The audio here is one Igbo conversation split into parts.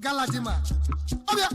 Galadima ọbịa.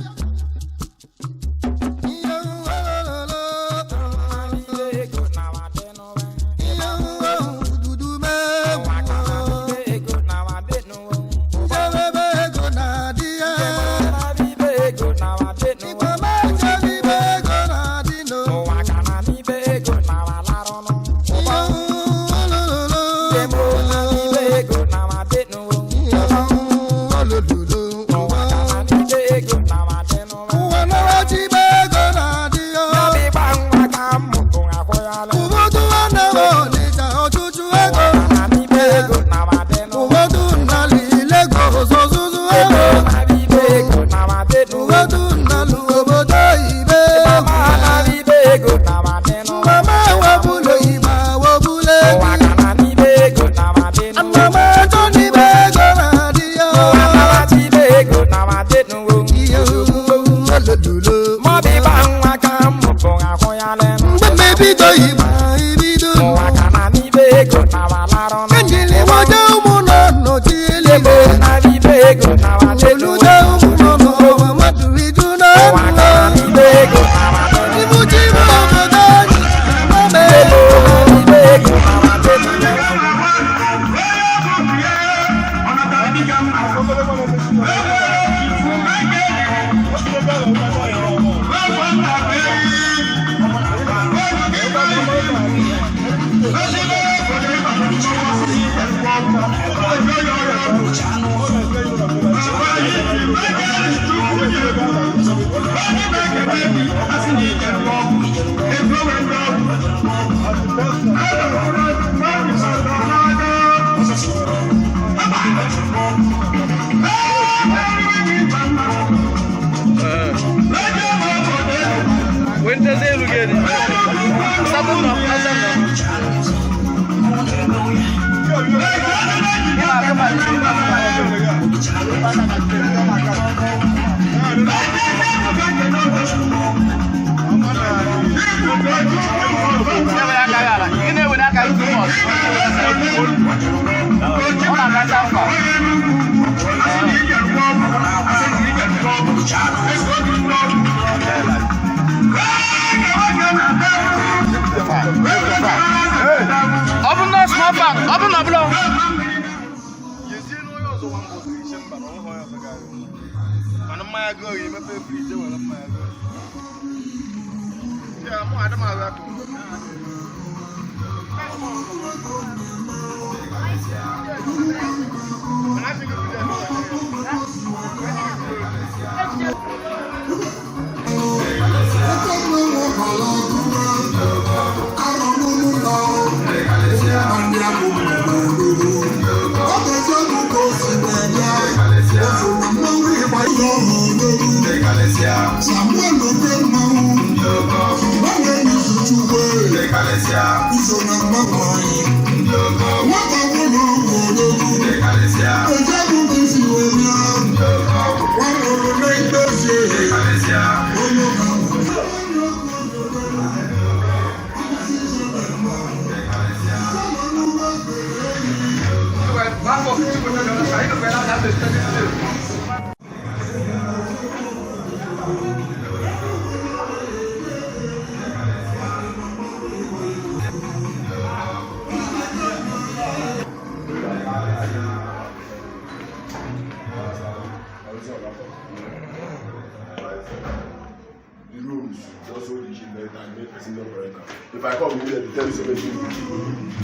If I come here, they tell you something.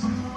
Thank you.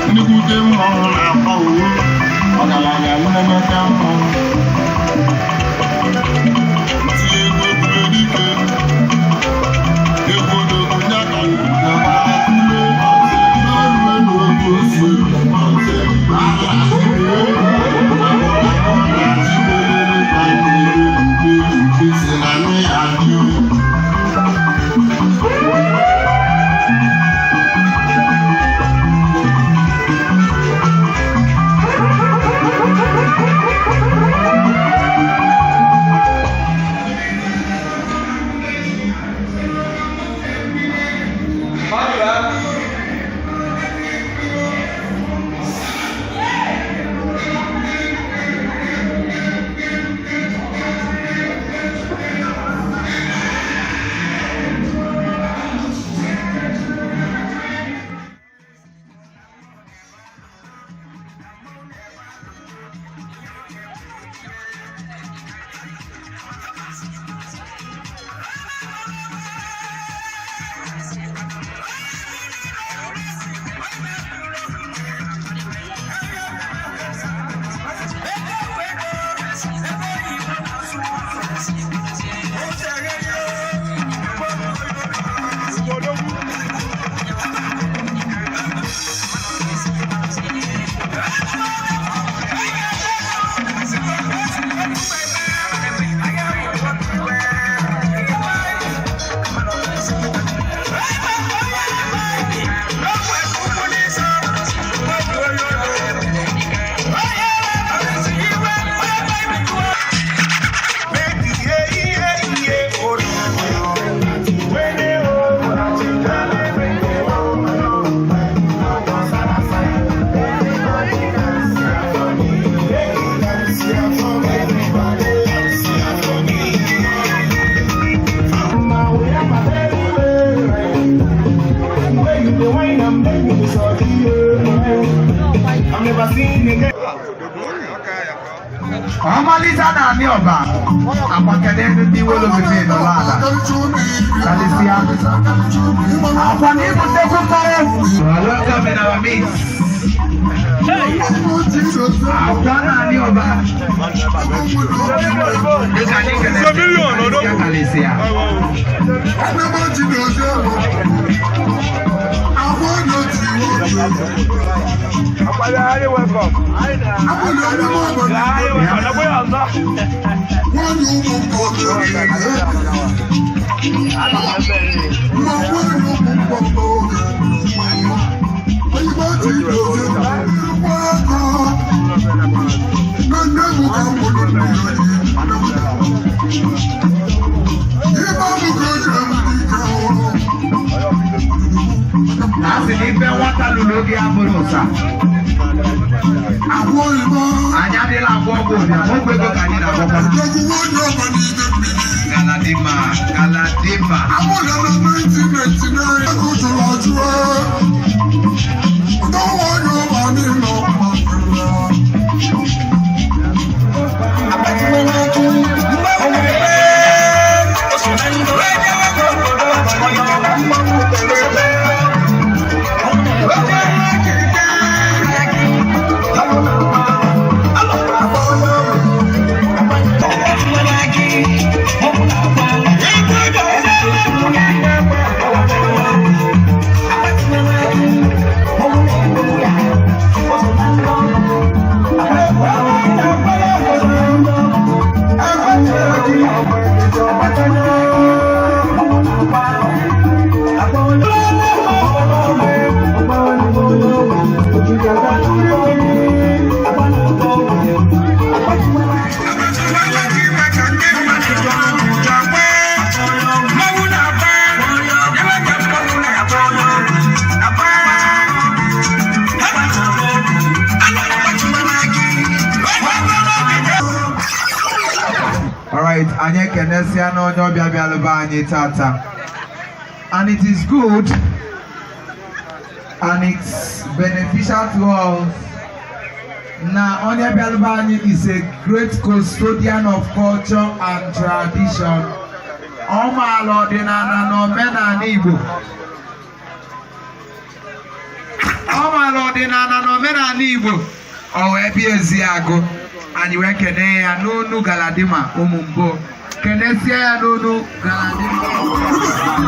Nnukwute mmọnwụ na-akpọ uwe ọgaranya nnemeta mmọnwụ tinye egwu ebube dike egwu odogwu ya ka Ọmalịcha na-amị ọba agbakede ndị iwelobebe nọrọ ala karịsịa akwa na ịbụ nnekwu mmanwụ. Welcome in our midst. Akwa na-amị ọba dịka anyị kelere karịsịa. A sị na ife nwata lụrụ oge abụrụ ụsa. Anyị adịla agwọ ọgwụ ụbịam, ọgwụ ego ka anyị na-agwọkwa. Galadima, Galadima. Alright, anyị ekenesịa na onye ọbịa bịalụba anyị tata. And it is good and it's beneficial to us na onye bịalụba anyị is a great custodian of culture and tradition. Ọ maala ọdịnala na omenala Igbo. Ọ maala ọdịnala na omenala Igbo. Ọ wee bịa Eziagụ, anyị wee kene ya n'onu Galadima ụmụ mbụ, kenesie ya n'onu Galadima.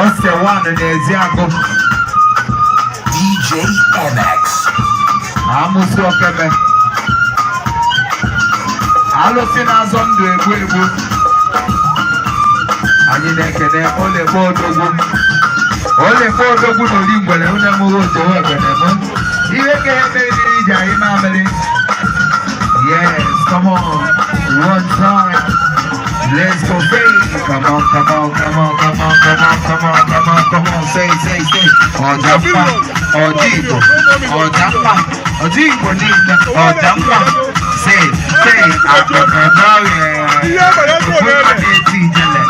Ose one n'Eziagụ. DJ MX. Amụsị okeme alụsị na-azọ ndụ egbu egbu. Anyị na-ekene olekpe odogwu, olekpe odogwu na ori ngwere onye mụrụ otowe egwene m ihe ka ya meriri iji anyị mamịrị. Yes, come on, one time. Let's go, say, come on, come on, come on, come on, come on, come on, come on, come on, say, say, say. Ọjà mma, ọjà Igbo, ọjà mma, ọjà Igbo niile, ọjà mma. Say, say, akpọtọ n'ọrịa, ofu mma na-eti ijele.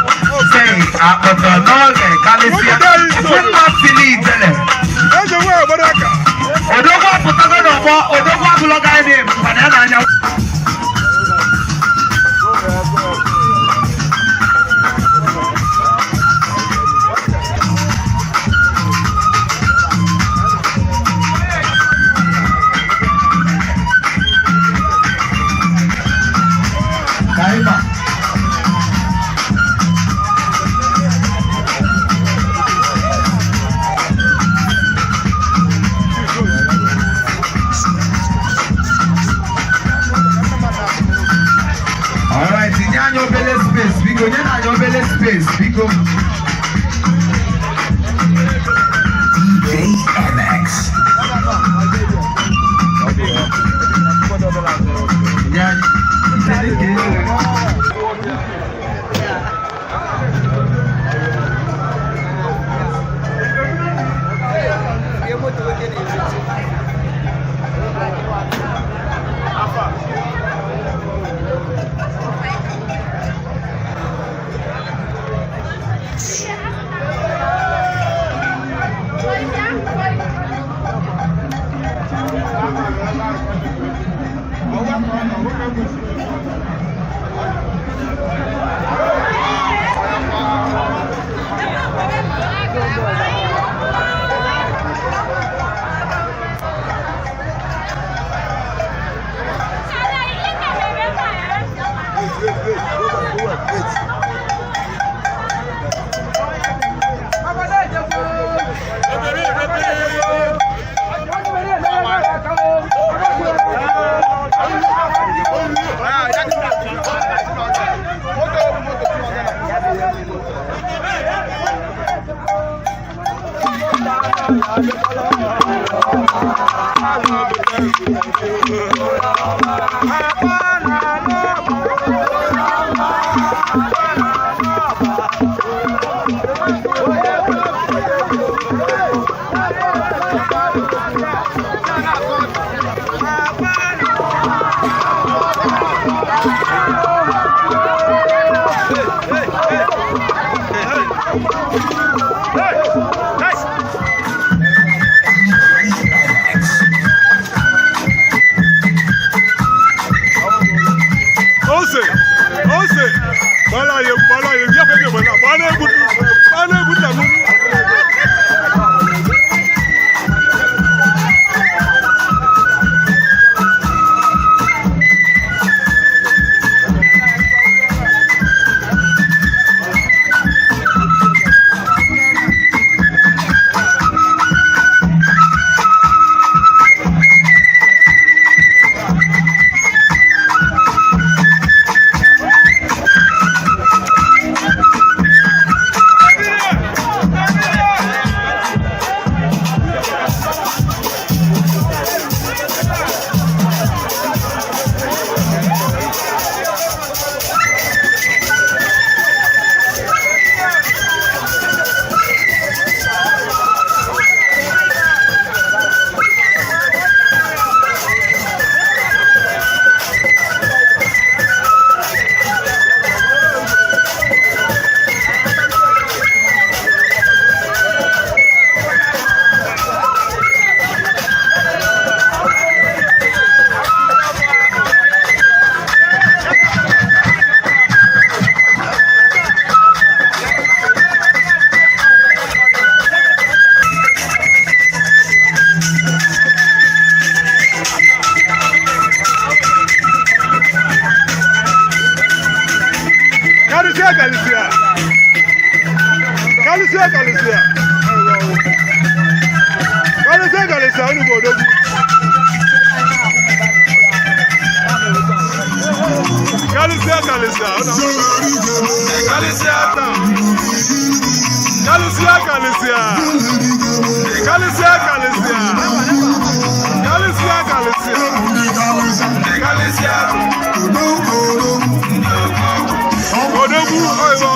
Say, akpọtọ n'ọrịa, karịsịa, ofu mma tili ijele. Odogwu apụtago n'ọgbọ, odogwu abụlọ gaghị na mana ya na-anya. Kaima. Alright, nye anyị obele space, biko, nye anyị obele space, biko. DJ MX. Nye anyị. Ije dị ka ego. Kalịsịa, kalịsịa. Kalịsịa taa. Kalịsịa, kalịsịa. Kalịsịa, kalịsịa. Kalịsịa, kalịsịa. Kalịsịa. Odogwu oyibo.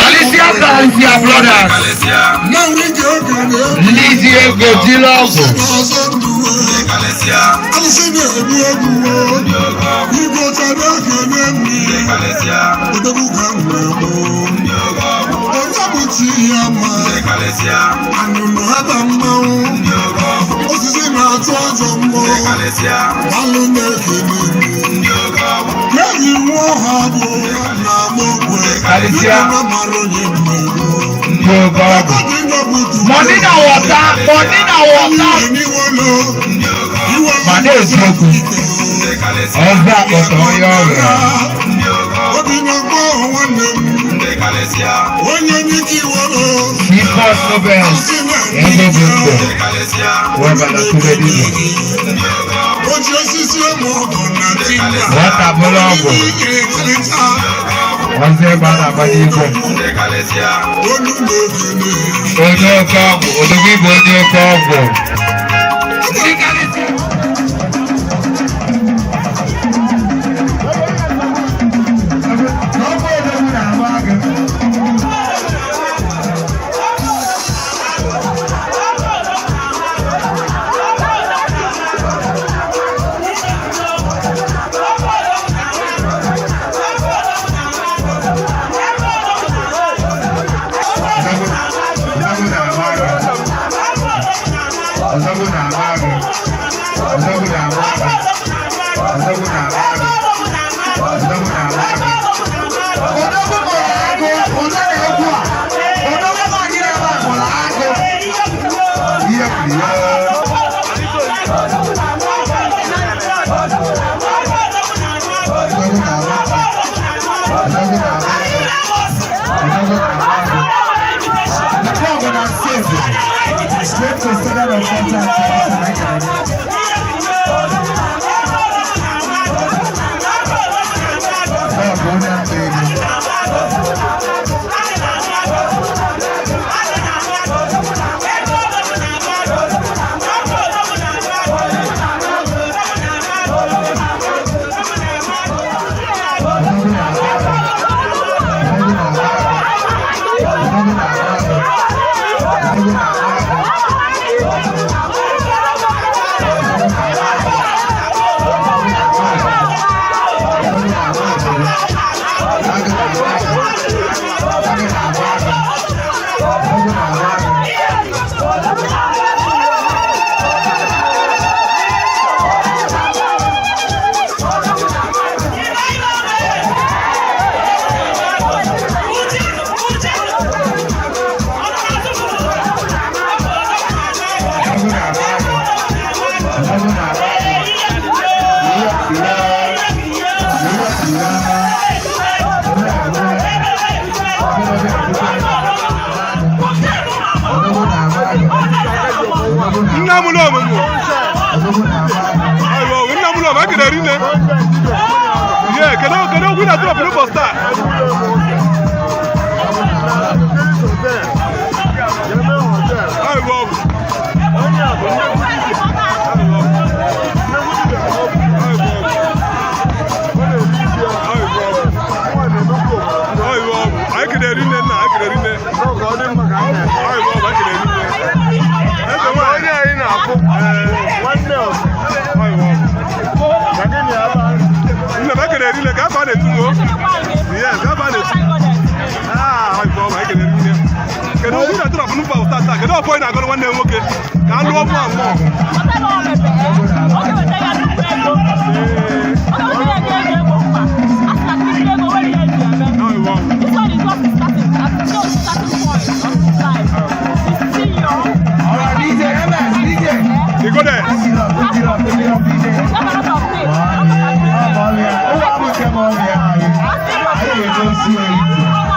Kalịsịa, kalịsịa, brothers. Ndị ji ego jiri ọgwụ. Kalịsịa. Ndị oke ọgwụ. Money na water, money na water. Ma na-eziokwu, ọzọ akpọtọ onye ọrịa. Seaport Nobel, ego bụ ndụ, webata tube dibụ. Nwata bụrụ ọgwụ, ọzọ ebe a na-agba n'igwe. Onye oke ọgwụ, odogwu ịbụ onye oke ọgwụ. Ndị karịsịa. N'ọkwa odogwu na-agba gị. Odogwu na-agba gị. Odogwu na-agba agụ. Odogwu na-agba agụ. Odogwu na-agba agụ. Odogwu na-agba agụ. Odogwu mụrụ agụ, ụda na-egwu a. Odogwu nwaanyị na-ebe a mụrụ agụ. Ihe kwuru ya. Odogwu na-agba agụ. Odogwu na-agba agụ. Odogwu na-agba agụ. Ọgụ na steeti. Great custodian of culture and tradition. Ọgụ onye akpa ego. Odogwu na-agba agụ. Odogwu na-agba agụ. Odogwu na-agba agụ. Odogwu na-agba agụ. Odogwu na-agba agụ. Agụ na-agba agụ. Agụ na-agba agụ. Odogwu na-agba agụ. Odogwu na-agba agụ. Odogwu na-agba agụ. Ihe kwuru ya. Ihe kwuru ya. Odogwu na-agba agụ. Odogwu na-agba Nna m n'obodo. Odogwu na-agba agụ. Ayiwa, nna m n'obodo, ekele rinne. Ye, kedu kedu okwu ị na-atụrụ n'ụbọchị taa? Ayiwa, ọ bụ. Ayiwa, ọ bụ. Ayiwa, ọ bụ. Ayiwa, ọ bụ. Anyị kelere rinne nna, anyị kelere rinne. Ayiwa, ọ bụ, anyị kelere rinne. Eze nwaanyị. Ee. Ayiwa, ọ bụ. Nna m ekele rinne ka afọ a na-etu m o. Yes, afọ a na-etu. Ah, ayiwa, ọ bụ, anyị kelere rinne. Kedu okwu ị na-atụrụ n'ụbọchị taa taa? Kedu ọfọ ị na-agọrọ nwanne m nwoke ka a lụọ mụ amụọ? Ayiwa, ọ bụ. All right, DJ MS, DJ. You go there. Pick it up, pick it up, pick it up, DJ.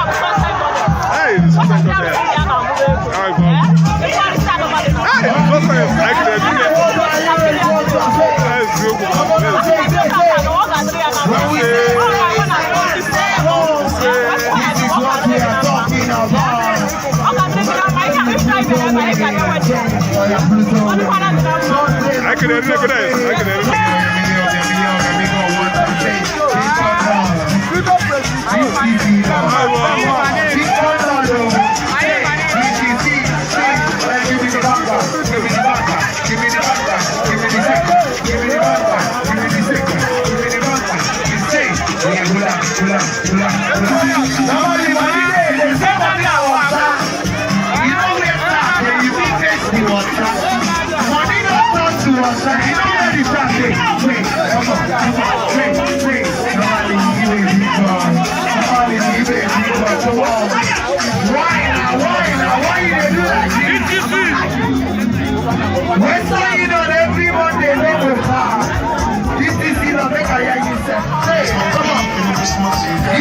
Hey, this is so good. Hey, this is I can do it. Hey, This is what we are talking about. I can do it. I can do it. Money not turn to water. You know where the tap dey. Wait, come on, come on, wait, wait. Somebody give a big one. Somebody give a big one. Come on. Why now? Why now? Why you dey do like this? Western Union every Monday no go far. This is it, make I hear you say. Hey, come on. You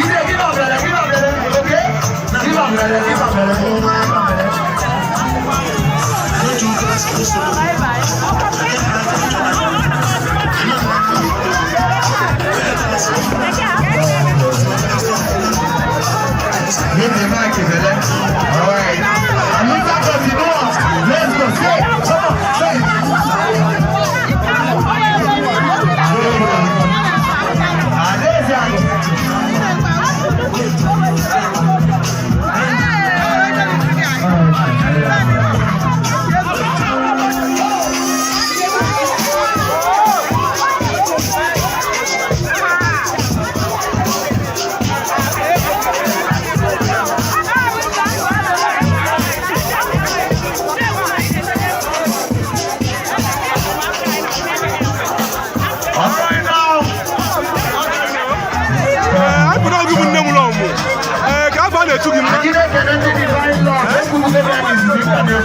say give am brother, give am brother, okay? Give am brother, give am brother, give am brother. Give the mic, Ibele. All right. Look at us, you know us. Let's go. Say, come on, say. Ah, there's your-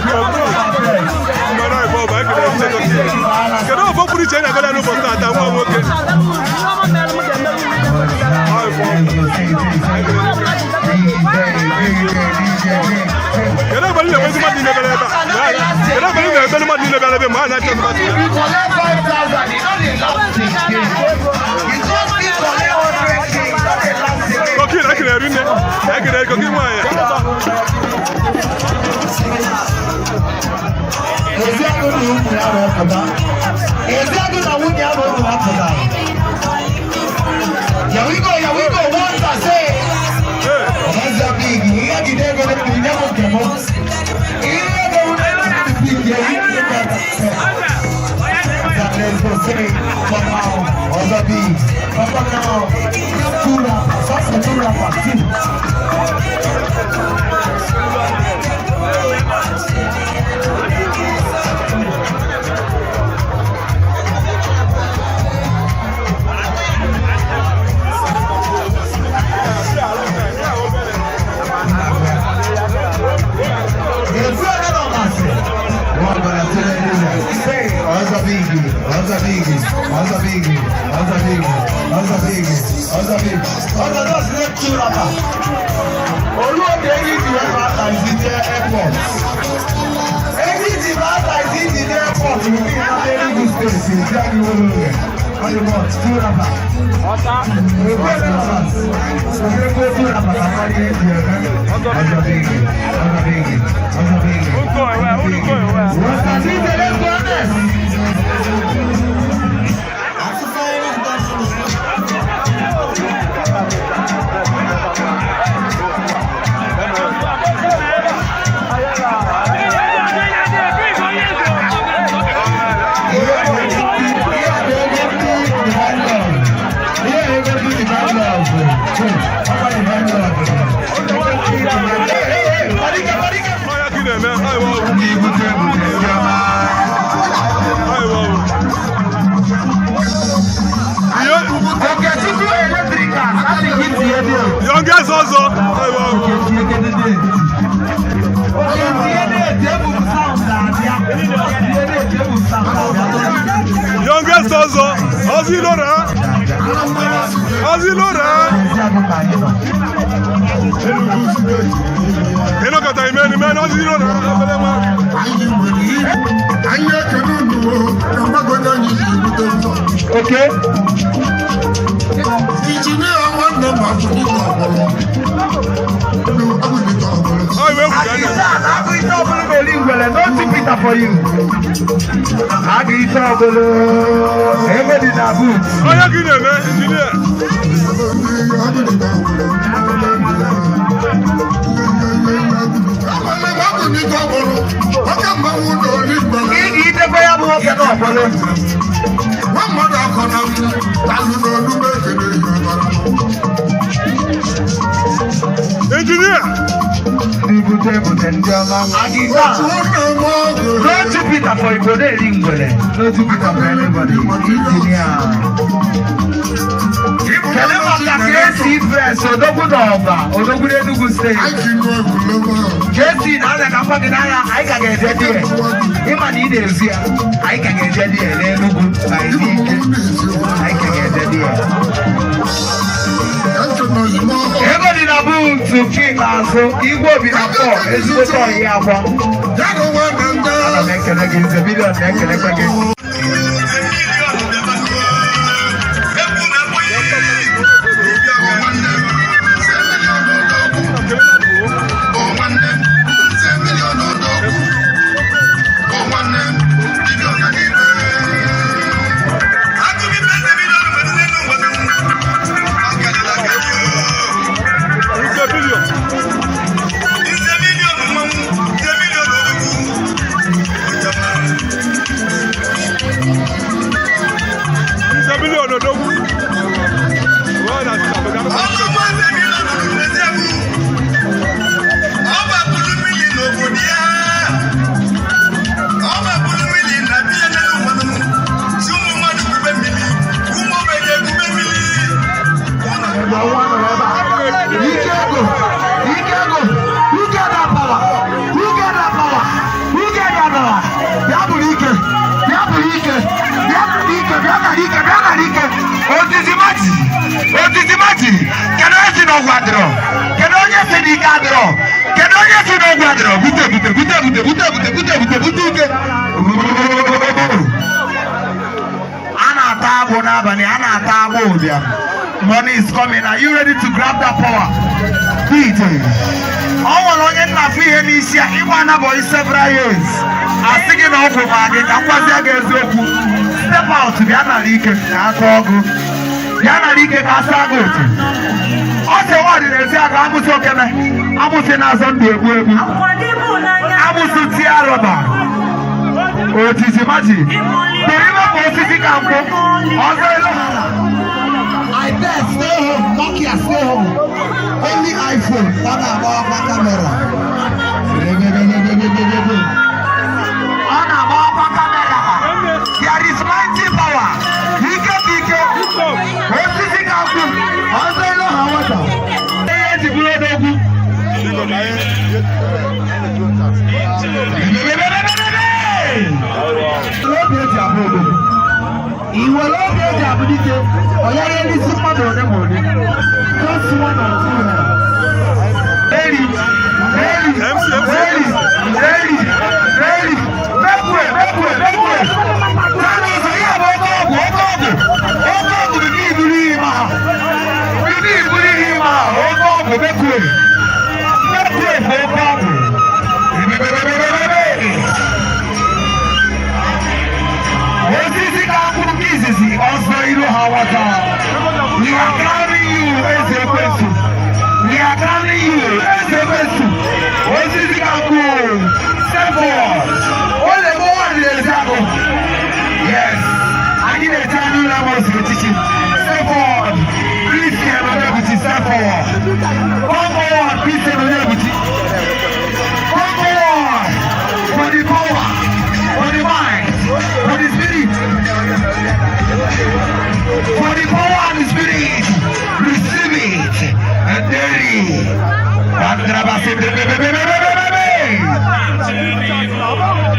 Mmadụ anyị bụ ọba, anyị kelere nne gị. Kedu ọfọ pụrụ iche ị na-agọla n'ụbọchị taata, nwa nwoke? Anyị bụ ọba. Kedu abalị na-ekwezi mmadụ niile bịara ebe a? Kedu abalị na-ekpere mmadụ niile bịara ebe ma a na-achọ mmadụ? If you collect 5,000, you no dey last again. You just fit collect 100K, you no dey last again. Kokin, anyị kelere nne. Anyị kelere kokin nwaanyị. Eziagụ na ụmụ ya na-apụta. Eziagụ na nwunye ya na ụmụ ha pụtara. Here we go, here we go. One time, say. Ee, Ọ̀sẹ̀ big, ihe jide ego n'elu, nye m nke m. Ihe ego n'elu big, ihe jide ego. Let's go, say, come on, ọzọ big, come on now. Two rapper, sọsọ two rapper, two. Efu ebe nọ masị. One gonna tell you say, ọzọ big, ọzọ big, ọzọ big, ọzọ big, ọzọ big, ọzọ big. Ọzọ just let two rapper. Olúwode Eji ti wẹ́ máa ta ìsí jẹ́ airport. Eji ti máa ta ìsí ti jẹ́ airport ní ìlànà Enugu State, ìdí àdúgbò lórí. Ọdún bọ̀, two rapper. Efu ebe nọ masị. Ofe two rapper ka mmadụ eji eme. Ọzọ big, ọzọ big, ọzọ big. What's the DJ? Let's go, Ernest. Ọya ka ị na-eme, anyị bụ ọgwụ. Anyị bụ ọgwụ. Okechukwu Electrical, adịghị tinye dị. Youngest ọzọ, anyị bụ ọgwụ. Youngest ọzọ, ọzọ Ilora. Ọzọ Ilora. Ịnọkọta ime ime na ọzọ Ilora. Obere nwa. Anyị ekene unu ka mgbagodo anyị ji ebute ụzọ. Okay. Injinia nwanne m abụlite ọbụlụ. Abụlite ọbụlụ. Ọ iwe egwu ka a na-eme. Agụ ite ọbụla na-eri ngwere, no Jupiter for you. Agụ ite ọbụla, ego dị na boot. Ọya ka ị na-eme, injinia. Abụlite ọbụlụ. Abụlite ọbụlụ. Oke mmanwụ na ori mgbere. Ị ga-idekwa ya bụ nwoke na ọbụla. Nwa mmadụ akọ na m talụ n'olu m ekene ihe ọbara. Injinia. Ndị bute ebute ndị ọma. Agụ ite Otu na-eme ọgụ. No Jupiter for Igbo na-eri ngwere. No Jupiter for anybody. Engineer. Kedu maka KC Fresh, Odogwu n'Ọba, Odogwu n'Enugu Steeti? Anyị ji nụ egwuregwu ahụ. KC na-arịa ka mkpa gị n'anya, anyị ka ga-eje dị ya. Ịma na ị na-ezi ya, anyị ka ga-eje dị ya n'Enugu ma ezi ike. Anyị ka ga-eje dị ya. Ego dị na buutu nke ikpeazụ, Igwe obi na pọl, ezigbote ọyị akwa. Ana m ekele gị, Nze Bilion na-ekelekwa gị. Nze Bilion. adịrọ. Bute ebute, bute ebute, bute ebute, bute ebute, bute ike. A na-ata agbụ n'abalị, a na-ata agbụ ụbịam. Money is coming. Are you ready to grab that power? DJ. Ọ nwere onye nna afụ ihe n'isi a ịgba anabọghị several years. Asị gị na ọgwụ ma gị ka m gwazie gị eziokwu. Step out, bịa nara ike ka aka ọgụ. Bịa nara ike ka asa gị otu. Ọ sị nwaanyị na-ezi aka amụsị okene. Amụsị na-azọ ndụ egbu egbu. Amụsị tia rọba. Otiti maji. Tori ka osisi ka nkwụ. Ọzọ elu. I bet stay home, Nokia stay home. Only iPhone, ọ na-agba ọkwa camera. Ọ na-agba ọkwa camera. There is mighty power. Ike bụ ike. Osisi ka nkwụ. Ọzọ elu ha nweta. Ihe eji bụrụ odogwu. Biko ka anyị Obi eji abụ odogwu. I nwere obi eji abụ dike, ọ yaghị n'isi mmadụ ole ma ole. Just one or two hands. Eri, eri, MC, MC. eri, eri, eri. Mekwe, mekwe, mekwe. Tani ụzọ ya bụ oke ọgwụ, oke ọgwụ. Oke ọgwụ bụ n'iburu ihe ma ha. Bụ n'iburu ihe ma ha, oke ọgwụ mekwe. Mekwe bụ oke ọgwụ. Ebebebebebebe. Osisi ka akwụrụ nke izizi ọzọ iru ha nwata. We are crowning you, eze ekwensu. We are crowning you, eze ekwensu. Osisi ka akwụrụ. Step forward. Ole mo wà ní ezi agụ. Yes. Anyị na-eche anya ụlọ amosi echichi. Step forward. Christian Onyebuchi, step forward. Come forward, Christian Onyebuchi. Come forward. For the power, for the mind, for the spirit. For the power and the spirit, receive it. And then,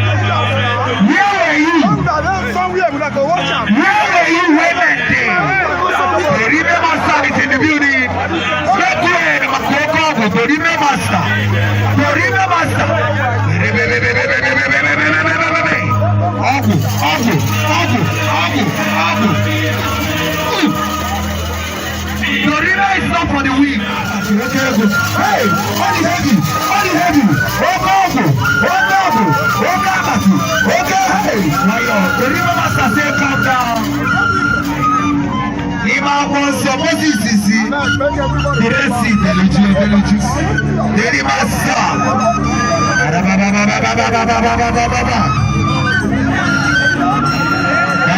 where were you? Where were you when that day? The Ribe Master is in the building. Mekwe Makoko, the Ribe Master. The Ribe Master. Ọgwụ, ọgwụ, ọgwụ, ọgwụ, ọgwụ. The river is not for the weak. Hey, all the heavy, all the heavy. Oke ọgwụ, oke ọgwụ, oke akpati, oke hey. Nwayọ, the river master say calm down. N'ime akwụkwọ nsọ, Moses si, the Red Sea deluju, deluju. The river master. Ba-ba-ba-ba-ba-ba-ba-ba-ba-ba-ba.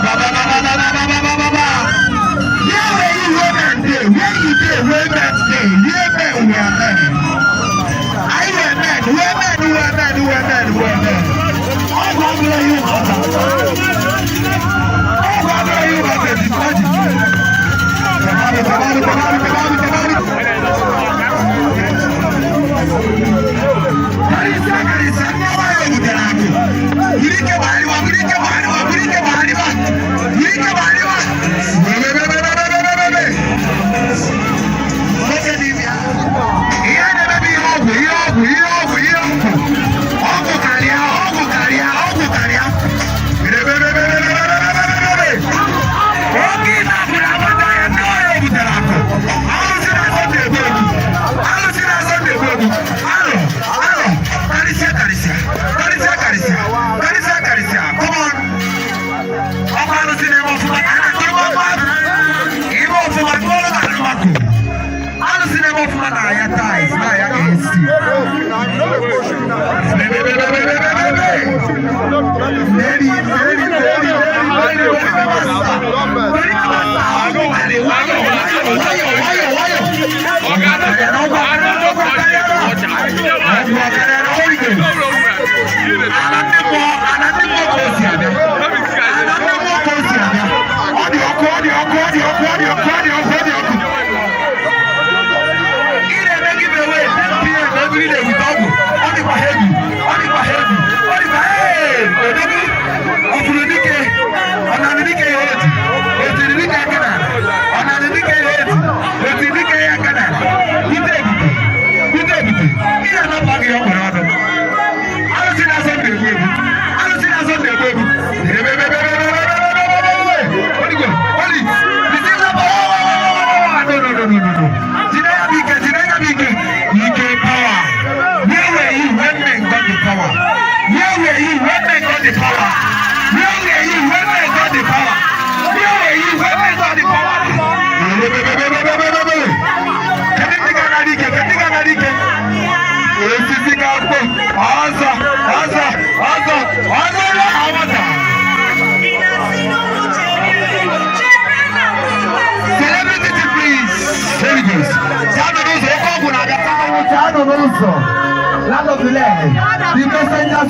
Ba-ba-ba-ba-ba-ba-ba-ba-ba. Where were you when men dey? Where you dey when men dey? Where men were men? I were men, where men, where men, where men, where men. Ọgwụ abụrụ ihe ụmụaka. Ọgwụ abụrụ ihe ụmụaka etiti. Kebabụ, kebabụ, kebabụ, kebabụ, kebabụ. Karịsịa, karịsịa, ndị nwanyị butere akụ. Buru ike gbagharịwa, buru ike gbagharịwa, buru ike gbagharịwa, buru ike gbagharịwa. Bebebebebebebebe. Nwoke dị ime ya. Ihe a na-emebi ihe ọgwụ, ihe ọgwụ, ihe ọgwụ, ihe ọgwụ. Ọgwụ karịa, ọgwụ karịa, ọgwụ karịa. Bebebebebebebebebebe. Oke ịta akụrụ agbata ya, ndị ọrịa butere akụ. Alụsị na-asọ na-egbu egbu. Alụsị na-asọ na-egbu egbu. Alụ, alụ, karịsịa, karịsịa, karịsịa, karịsịa, karịsịa, karịsịa. Come on. Ọkwa alụsị na-eme ọfụma, a na-atụrụ m ọkwa. Ime ọfụma, tụọrọ m alụmakụ. Alụsị na-eme ọfụma na ya ties, na ya AC. Bebebebebebebebe. Eri, eri, eri, eri, eri, master. Eri, master. Nwayọ, nwayọ, nwayọ, nwayọ, nwayọ. Ọgwụ akarịa na ọgwụ akarịa na ọgwụ akarịa na ọgwụ akarịa na Holy Ghost. Ala ndị mmụọ, ala ndị mmụọ ka o si abịa. Ala ndị mmụọ ka o si abịa. Ọ dị ọkụ, ọ dị ọkụ, ọ dị ọkụ, ọ dị ọkụ, ọ dị ọkụ, ọ dị ọkụ. Ị na-eme give away 10 p.m. every day with ọgwụ. Ọ dịkwa heavy, ọ dịkwa heavy, ọ dịkwa hey! Odogwu, ọfụrụ dike, ọ na dike ya otu, otiri dike aka n'ala, ọ na dike ya otu, otiri dike ya aka n'ala. Bute ebute, bute ebute, ị na-anapụ gị ọ nwere ọnụ.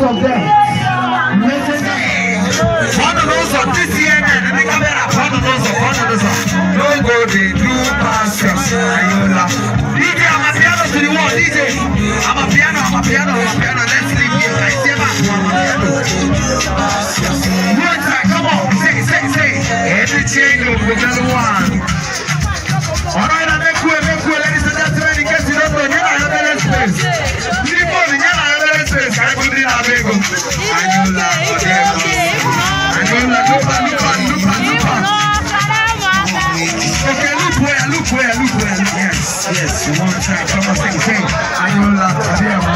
of death. Pụọnụ n'ụzọ ndị CNN, ndị camera, pụọnụ n'ụzọ, pụọnụ n'ụzọ. No go dey do pass Ayola. DJ, Amapiano to the wall, DJ. Amapiano, Amapiano, Amapiano. Let's leave here. I say back to Amapiano. Go inside, come on. Say, say, say. Every chain of the one. All right, I'm make way, make way, ladies and gentlemen. In case you don't know, nyana ayobele space. Ndị phone, nyana ayobele space. Ka anyị bụrụ ndị na-abịa ego. Ayola, Odego. Ayola, lupa, lupa, lupa, lupa. Okay, look where, look where, look where. Yes, yes, you want to try. Come on, say, say. Ayola, Odego.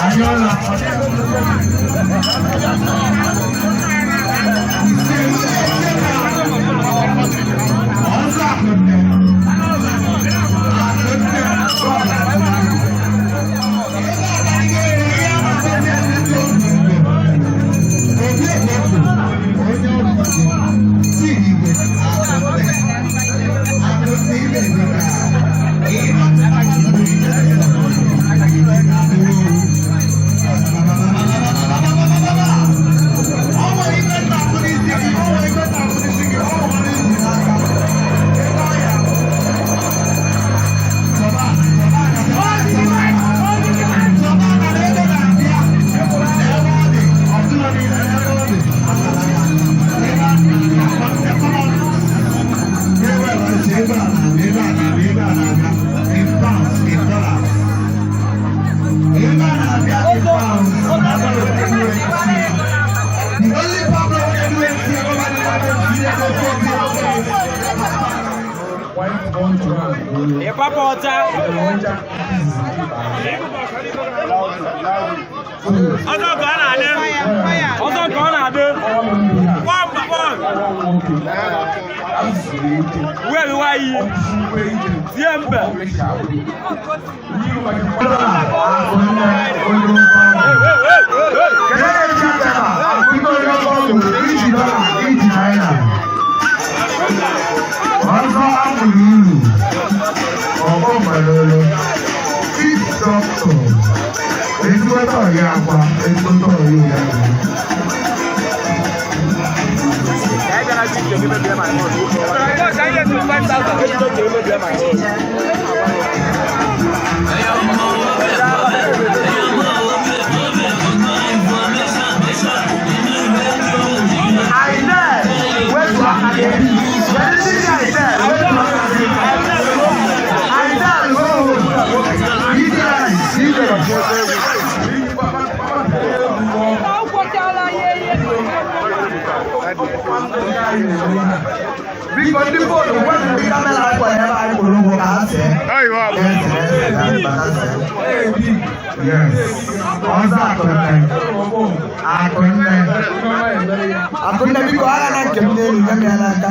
Ayola, Odego. Ọzọ akụnne. Akụnne. The only problem when you do MC, everybody want MC, they go for Ịpapa ọcha. Ọzọ ka ọ na-adị. Ọzọ ka ọ na-adị. Kpọm kpọm. Wee wiwa iyi. Tie mbe. Ọzọ amụrụ uru, ọgbọ nwere chief doctor, ezigbote ọyị akwa, ezigbote ọyị ya. I there, where to academy? When the city I there, where to academy? I there, go home. EDI, Biko ndị bọọlụ wepụ ndị kamera akwa ebe anyị kwụrụ ụgwọ ka ha see. Ayiwa. Yes. Ọzọ akụnne. Akụnne. Akụnne biko agha na nke m n'elu nye m ya n'aka.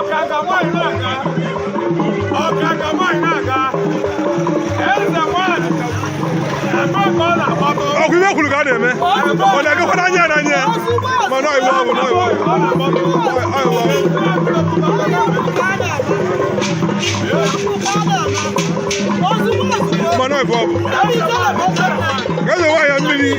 Ọkaka nwanyị na-aga. Ọkaka nwanyị na-aga. Eze nwanyị. Ebe ka ọ na-agbado. Ọkwa iwe kwuru ka a na-eme. Ọ na-agakwa n'anya ya n'anya ya. Mana ọ iwe ọ bụ na ọ iwe ọ bụ. Ọ iwe ọ bụ. Mana ọ iwe ọ bụ. Eze nwaanyị ya mmiri.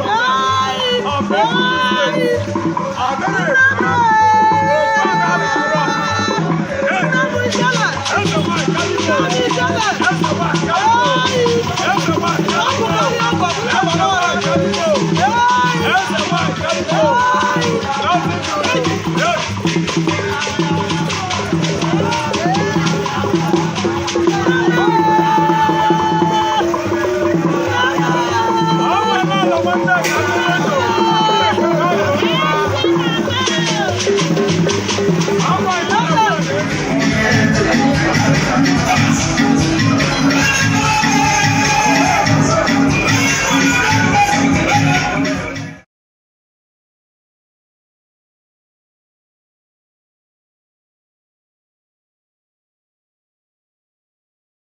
Hey!